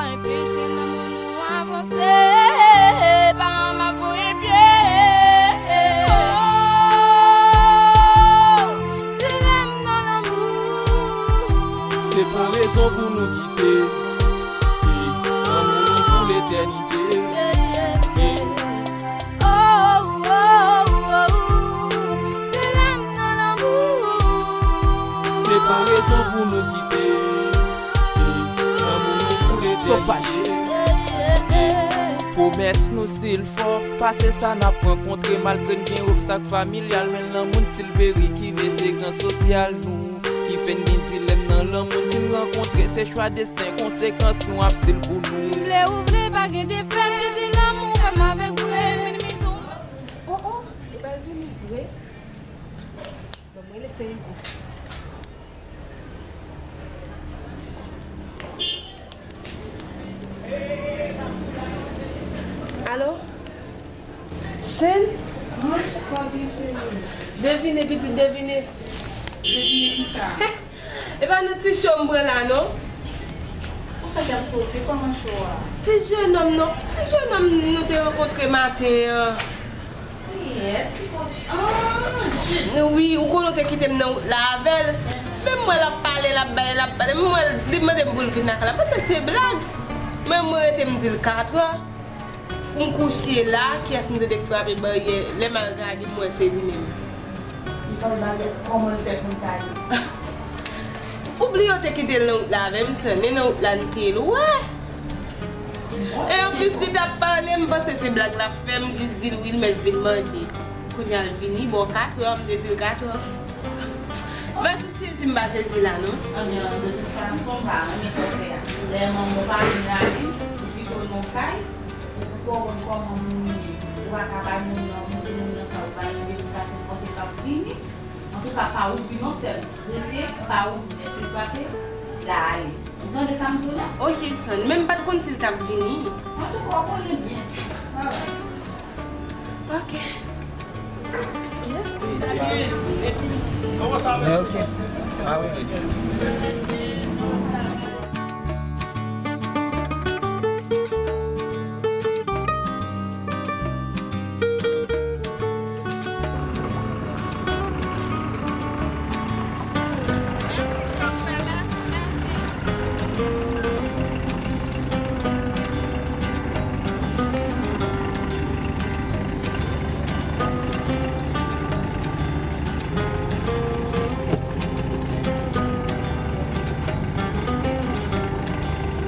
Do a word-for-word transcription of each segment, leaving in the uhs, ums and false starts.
Anpeche lanmou nou avanse, pa anba voye pye. Oh, dilèm nan lanmou. Se pa rezon pou nou kite. Lanmou nou pou letènite. Oh, oh, oh, oh. Dilèm nan lanmou. Se pa rezon pou nou kite. Lanmou nou pou letènite. Pwomès nou still fò, pase sa n ap rankontre, malgre n gen obstak familyal, men lanmou n still very kile, se gran sosyal nou ki fè n gen dilèm nan lanmou n still rankontre, se chwa desten, konsekans nou ap still pou nou. Vle ou vle, pa gen defèt, ki di lanmou fè m avèg vre, minimize w. Oh, oh, li pral vini vre. Bon, mwen lese l di. Alo? Sen? Mwen, sa w gen, cheri? Devine, pitit, devine. Devine ki sa? E pa nan ti cho m pran la, non? Ou fèk ap sote, kòman cho a? Ti jenòm, non? Ti jenòm nou te rankontre maten an. Kiyès ki konn? Ah, Jude. Wi, ou konnen w te kite m nan wout la avè l. Menm mwen l ap pale, l ap pale, l ap pale. Menm mwen, li mande m pou l vin lakay la. Panse se blag. Menm mwen rete m di l katrè. M kouche la, kiyès m tande k frape baryè. Lè m al gade, m wè se li menm. Li fè l bagay, kòman l fè pou l ta ye? Ou bliye w te kite l nan wout la avè m, Sen, e nan wout la n te ye l, ou wè? E anplis, li t ap pale, m panse se blag l ap fè, m jis di l wi, l mèt vin manje. Kounye a l vini, bò katrè, m te di l katrè. Mati sezi, m pa sezi la, non. Anben, de tout fason, m pa renmen sa w fè a. Lè manman w pa vin la, wi, ou pito nan kay, ou poko konn kòman moun ye. Ou pa ka bay moun nan, monte moun nan kay, ou pa gen de moun ka te panse k ap vini. Antouka, pa ouvri non, sèl. Rete, pa ouvri nèt, li frape, l a ale. Ou tande sa m di w la? Ok, Sen, men m pa t konn si l t ap vini. Antouka, w konnen byen. Alright. Ok. Sye. Men ok. Ah wi, wi.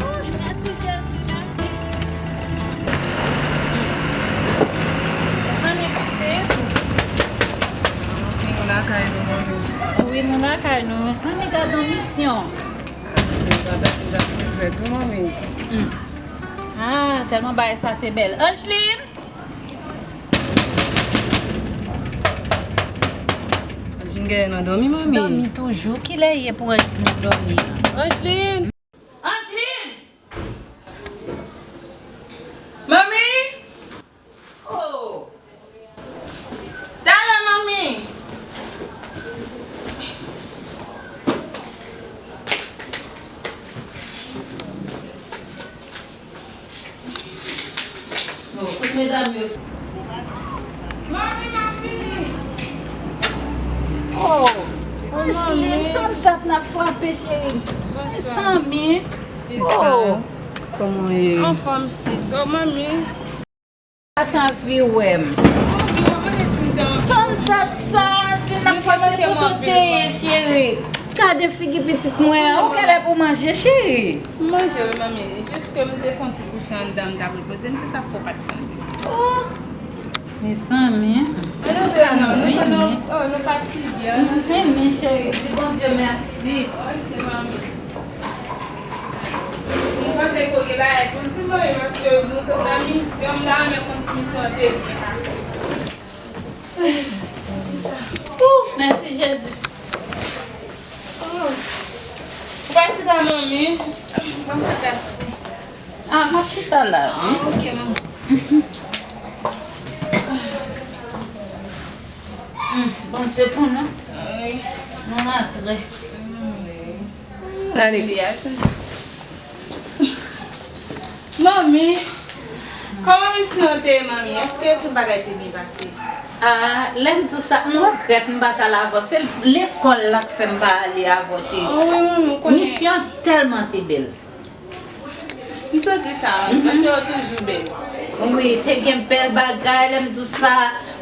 Wouy, mèsi Jezi, mèsi. Zanmi pitit. Nou lakay nou, zanmi. Wi, nou lakay nou. Zanmi, gad yon misyon. Se pa dat m t ap fè fèt, wi, manmi. Hmm. Ah, tèlman bagay sa te bèl. Angeline! Angeline genlè nan dòmi, manmi. Dòmi toujou. Kilè ye pou Angeline dòmi a? Angeline! Angeline! Manmi! Oh! Talè, manmi! Oh, kote medam yo? Manmi, m ap vini. Oh, Angeline, tòl dat n ap frape, cheri. Bonswa. Mezanmi. Sista. Oh. Kòman w ye? Anfòm, sis. Oh, manmi. Pa t anvi wè m. Tòl dat sa, Angeline, n ap frape, kote w te ye, cheri? Gade figi pitit mwen an. Ou genlè pou manje, cheri? M manje, wi, manmi. Jis ke m te fè yon ti kouche anndan, m t ap repoze m, se sa k fè w pa t tande. Oh! Mezanmi. Ann antre la, non, nou, nou, oh, nou fatige. M fini, cheri. Di Bondye mèsi. Ok, manmi. Mwen panse ke w gen bagay pou w di mwen, paske nou sot nan misyon, m ta renmen konn si misyon an te byen pase. Ooh, mèsi Jezi. Ou pa chita, manmi? Ban m fè gaz pou ou. Ah, m ap chita la, wi. Ah, ok, manmi. Hmm, Bondye pou nou. Wi. Nou rantre. Hmm, wi. Tande. Jezi a, Jezi. Manmi, kòman misyon an te ye, manmi? Èske tout bagay te byen pase? Ah, lè m di w sa, m regrèt m pa t al avè w. Se lekòl la k fè m pa ale avè w, cheri. Oh, wi, manmi, m konnen. Misyon an tèlman te bèl. M santi sa, wi, paske yo toujou bèl. Wi, te gen bèl bagay, lè m di w sa,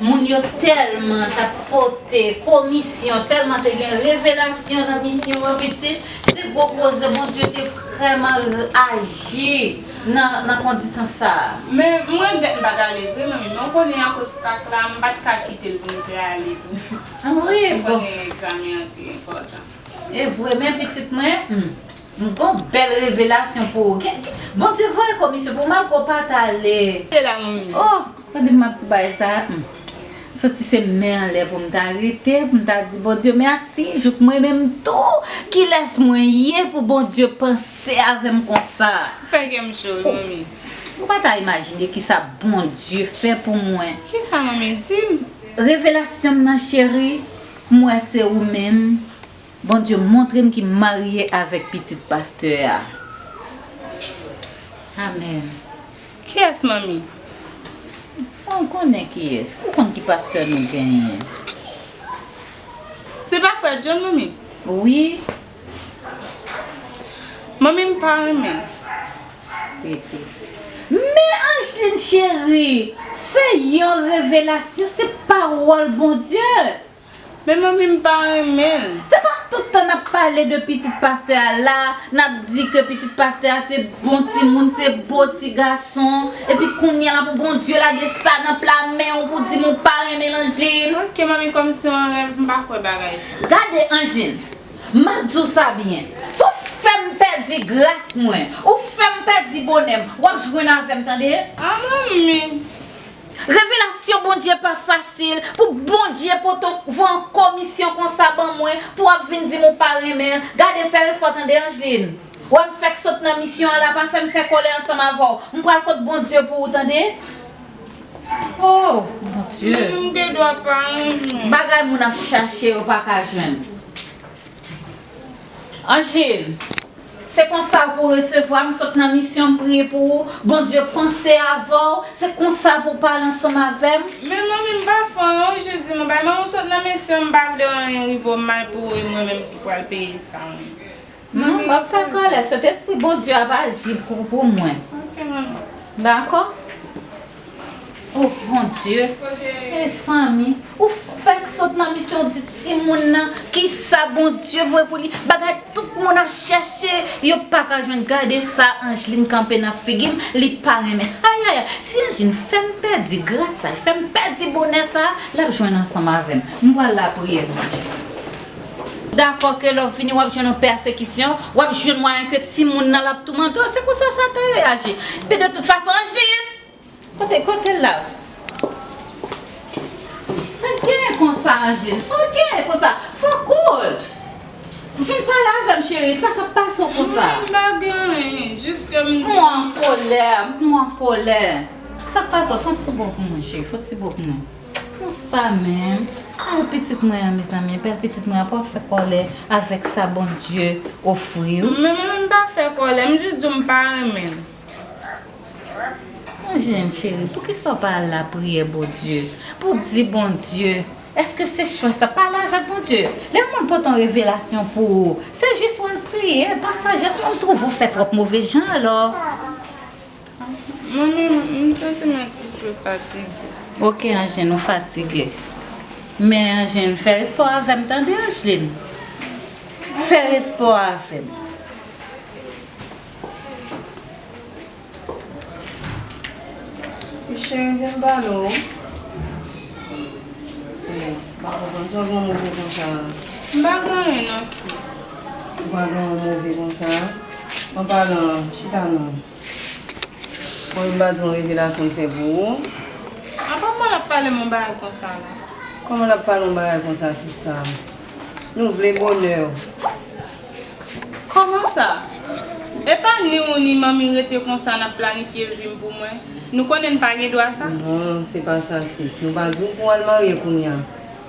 moun yo tèlman t ap pote komisyon, tèlman te gen revelasyon nan misyon an, pitit. Se gwo koze, Bondye te vrèman aji nan, nan kondisyon sa a. Men, m regrèt m pa t ale vre, manmi, men w konnen akoz pak la, m pa t ka kite l pou m te ale tou. Ah, wi, paske m bon. Konnen egzamen an te enpòtan. E vre, men pitit mwen, hmm, m gon bèl revelasyon pou ou. Gen, gen, Bondye voye komisyon pou w, malgre w pa t ale. Se la, manmi. Oh, tande m ap di bagay sa a, hmm. M santi se men anlè pou m ta rete, pou m ta di Bondye mèsi, jouk mwen menm tou, kilès mwen ye pou Bondye panse avè m konsa? Ou fè kè m cho, wi, manmi. Ou pa ta imajine kisa Bondye fè pou mwen. Kisa, manmi? Di m. Revelasyon m nan, cheri, m wè se ou menm. Bondye montre m ki marye avèk pitit pastè a. Amèn. Kiyès, manmi? Bon, ou konnen kiyès. Ou konn ki pastè nou genyen. Se pa frè John, manmi? Wi. Manmi, m pa renmen l. Rete. Men Angeline cheri, se yon revelasyon, se pawòl Bondye. Men manmi, m pa renmen l. Se pa tout tan n ap pale de pitit pastè a la, n ap di ke pitit pastè a se bon timoun, se bo ti gason, epi kounye a la pou Bondye lage sa nan pla men w pou di m ou pa renmen l, Angeline. Ok, manmi, kòmsi yon rèv, m pa kwè bagay sa. Gade, Angeline, m ap di w sa byen. Si w fè m pèdi gras mwen, ou fè m pèdi bonè m, w ap jwenn avè m, tande? Ah, manmi. Revelasyon Bondye pa fasil, pou Bondye pote w, voye yon komisyon konsa ban mwen, pou w ap vin di m ou pa renmen l. Gade, fè respè w, tande, Angeline. W ap fèk sot nan misyon an la, pa fè m fè kòlè ansanm avè w. M pral kot Bondye pou ou, tande? Oh, Bondye. M gen dwa pa renmen. Bagay moun ap chache, yo pa ka jwenn. Angeline, se konsa pou w resevwa m, sot nan misyon m, priye pou ou, Bondye panse avè w, se konsa pou w pale ansanm avè m. Men manmi, m pa fè anyen, ou jis di m yon bagay, manmi, ou sot nan misyon, m pa vle anyen rive w mal pou ou, e mwen menm ki pral peye sa, wi. Non, m ap fè kòlè, Sentespri Bondye ap aji pou, pou mwen. Ok, manmi. Dakò? Oh, Bondye. Mezanmi, ou fèk sot nan misyon, ou di timoun nan, kisa Bondye voye pou li? Bagay tout moun ap chèche, yo pa ka jwenn. Gade sa Angeline kanpe nan figi m, li pa renmen. Ayayay, si Angeline fè m pèdi gras sa, fè m pèdi bonè sa, l ap jwenn ansanm avè m. M pral lapriyè Bondye. Dakò ke lè w vini, w ap jwenn yon pèsekisyon, w ap jwenn mwayen ke timoun nan l ap toumante w. Se konsa Satan reyaji. Epi de tout fason, Angeline! Kote, kote l la? Sa k genyen konsa, Angeline? Sa w genyen konsa? Fò koul! Vin pale avè m, cheri. Sa k ap pase w konsa? Mwen, m pa gen anyen. Jis ke m... Mwen an kòlè, mwen an kòlè. Sa k pase w? Fè yon ti bo pou mwen, cheri. Fè yon ti bo pou mwen. Konsa menm. Ay, pitit mwen an, mezanmi. Bèl pitit mwen an, pa w fè kòlè avèk sa Bondye ofri w. Men mwen menm m pa fè kòlè, m jis di w m pa renmen l. Angeline cheri, poukisa w pa al lapriyè Bondye? Pou w di Bondye, èske se chwa sa? Pale avèk Bondye. Lè yon moun pote yon revelasyon pou ou, se jis w al priye. Pa sajès, mwen m twouve w fè twòp move jan alò. Mwen menm, m santi m yon ti pe fatige. Ok, Angeline, ou fatige. Men Angeline, fè respè w avè m, tande, Angeline? Fè respè w avè m. Si cheri vin ba nou. Eh, m pa konprann sa w gen yon move konsa. M pa gen anyen non, sis. Ou pa gen yon move konsa? An palan, chita non. Bon, m pa di yon revelasyon m fè pou ou. Apa mwen l ap pale m yon bagay konsa la? Kòman l ap pale yon bagay konsa, sista? Nou vle bonè w. Kòman sa? E pa ni ou ni manmi rete konsa n ap planifye vi m pou mwen? Nou konnen n pa gen dwa sa? Non, se pa sa, sis. Nou pa di w pou w al marye kounye a.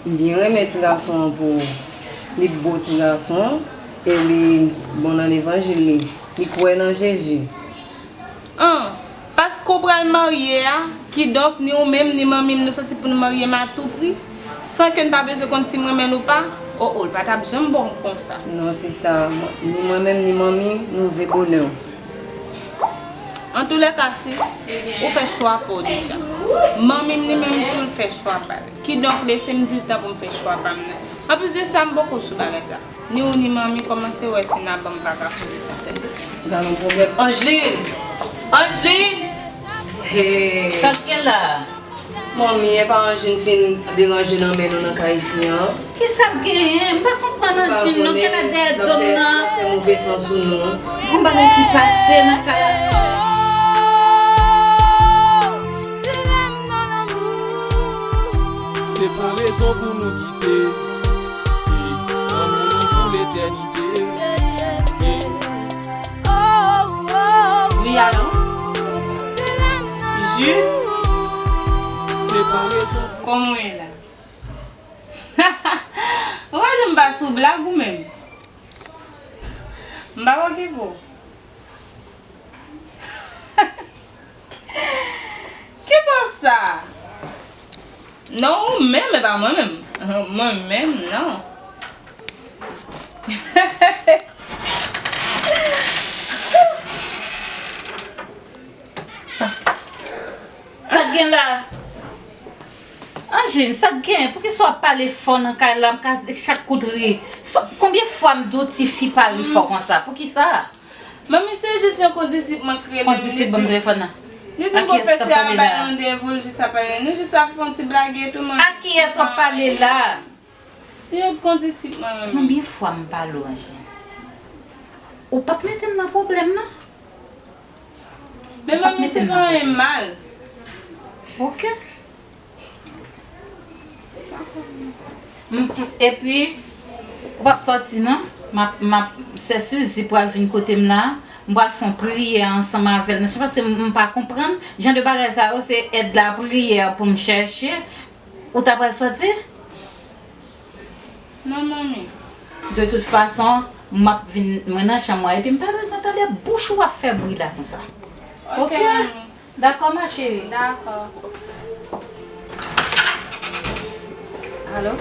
M byen renmen ti gason an pou ou. Li bo ti gason, e li bon nan levanjil li. Li kwè nan Jezi. An, Paske w pral marye a, kidonk ni ou menm ni manmi m nou soti pou nou marye m a tou pri, san ke n pa bezwen konn si m renmen l ou pa. O o, l pa t ap janm bon konsa. Non, sista, ni mwen menm ni manmi, nou vle bonè w. Antoulèka, sis, ou fè chwa pa w deja. Manmi m li menm tou, l fè chwa pa l. Kidonk, lese m di w tan pou m fè chwa pa m nan. Anplis de sa, m poko sou bagay sa. Ni ou ni manmi kòmanse wè si n a ban m pa ka fouye sa, tande. Gad yon pwoblèm. Angeline! Angeline! Hey! Sa k gen la? Manmi, e pa Angeline fin deranje nan men nou nan kay isi an? Ki sa k genyen? M pa konprann Angeline non, ki la dèyè do m nan. N ap fè move san sou nou. Gon bagay ki pase nan kay la. Se pa rezon pou nou kite. Wi, alo? Jude? Kòman w ye la? Ou pa janm pa sou blag ou menm? M pa okipe w. Ki bò sa? Non, ou menm, e pa mwen menm. Mwen menm, non. Sa k gen la? Angeline, sa k gen? Poukisa w ap pale fò nan kay la? M ka chak kout ri. Sa, konbyen fwa m di w tifi pa ri fò konsa? Poukisa? Manmi, se jis yon kondisip mwen k rele m, li di m pwofesè a bay randevou l jis apre, nou jis ap fè yon ti blage tou, manmi. A kiyès w ap pale la? Yon kondisip mwen, manmi. Konbyen fwa m pale w, Angeline? Ou p ap mete m nan pwoblèm, non. Men manmi, se pa anyen mal. Ok. M, m, epi, ou p ap sòti non. M ap, m ap, sè Suzy pral vin kote m la. M pral fè yon priyè ansanm avè l. Nan, se paske m, m pa konprann. Jan de bagay sa yo, se èd lapriyè pou m chèche. Ou ta pral sòti? Non, manmi. De tout fason, m ap vin, mwen nan chanm mwen, epi m pa bezwen tande bouch ou ap fè bri la konsa. Ok, manmi. Dakò, ma chérie. Dakò. Alo?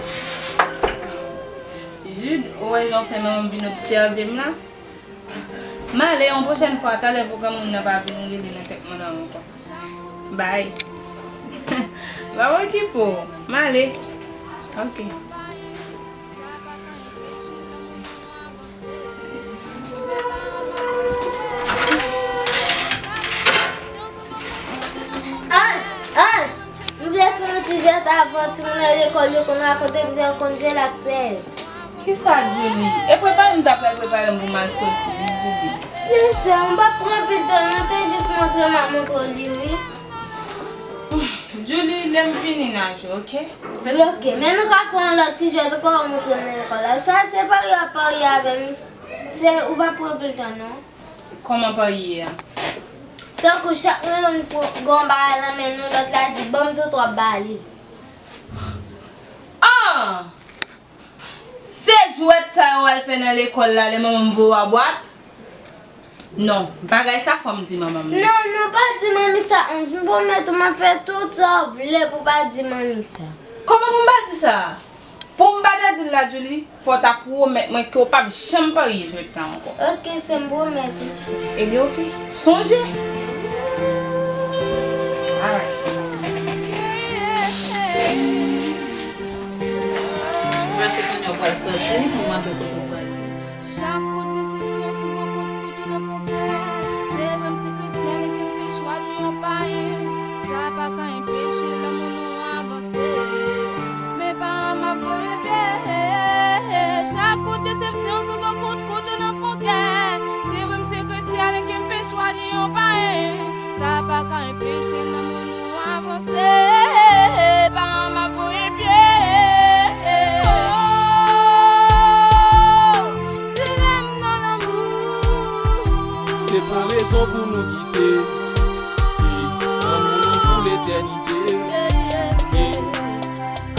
Jude, ou wè jan w fè manman m vin obsève m la? M ale, yon pwochèn fwa, talè pou granmoun nan pa vin rele nan tèt mwen nan ankò. Bay. Pa okipe w. M ale. Ok. Ange! Ange! M vle fè yon ti jès avan timoun nan lekòl yo konn rakonte m jan yo konn jwe l ak sè yo. Kisa, Julie? E prepare m ta pral prepare m pou m al soti, wi, Julie. Wi, sè, m p ap pran anpil tan, non, se jis montre m ap montre w li, wi. Julie, lè m fini n a jwe, ok? Ebyen, ok. Men nou ka fè yon lòt ti jwèt ankò, w montre m nan lekòl la. Sa, se parye w ap parye avè m. Se, ou p ap pran anpil tan, non. Kòman parye a? Tankou chak moun pran, gen yon bagay nan men nou, lòt la di, "Ban m tou," w ap ba li. Ah! Se jwèt sa yo al fè nan lekòl la, lè manman m voye w a bwat? Non, bagay sa fò m di manman m li. Non, non, pa di manmi sa, Ange. M pwomèt ou, m ap fè tout sa w vle pou w pa di manmi sa. Kòman pou m pa di sa? Pou m pa ta di l la, Julie, fò w ta pwomèt mwen ke w p ap janm parye jwèt sa ankò. Ok, sè, m pwomèt ou sa. Ebyen, ok. Sonje. Alright. Paske kounye a w pral sòti, m mande w kote w pral. Chak kout desepsyon se yon kout kouto nan fon kè. Se vre m se kretyèn e ke m fè chwa li yon payen. Sa pa ka enpeche lanmou nou avanse. Men pa m ap voye pye. Chak kout desepsyon se yon kout kouto nan fon kè. Se vre m se kretyèn e ke m fè chwa li yon payen. Sa pa ka enpeche lanmou nou avanse. Pa m ap voye pye. Oh, dilèm nan lanmou. Se pa rezon pou nou kite. Wi, lanmou nou pou letènite.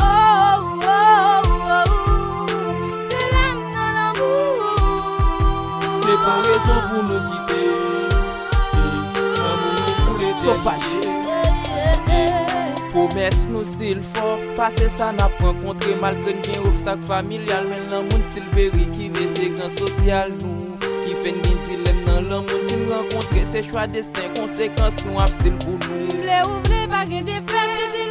Oh, oh, oh, oh. Dilèm nan lanmou. Se pa rezon pou nou kite. Wi, lanmou nou pou letènite. So fache. Pwomès nou still fò, pase sa n ap rankontre, malgre n gen obstak familyal, men lanmou n still very kile, se gran sosyal nou ki fè n gen dilèm nan lanmou n, si n rankontre, se chwa desten, konsekans nou ap still pou nou. M vle ou vle, pa gen defèt,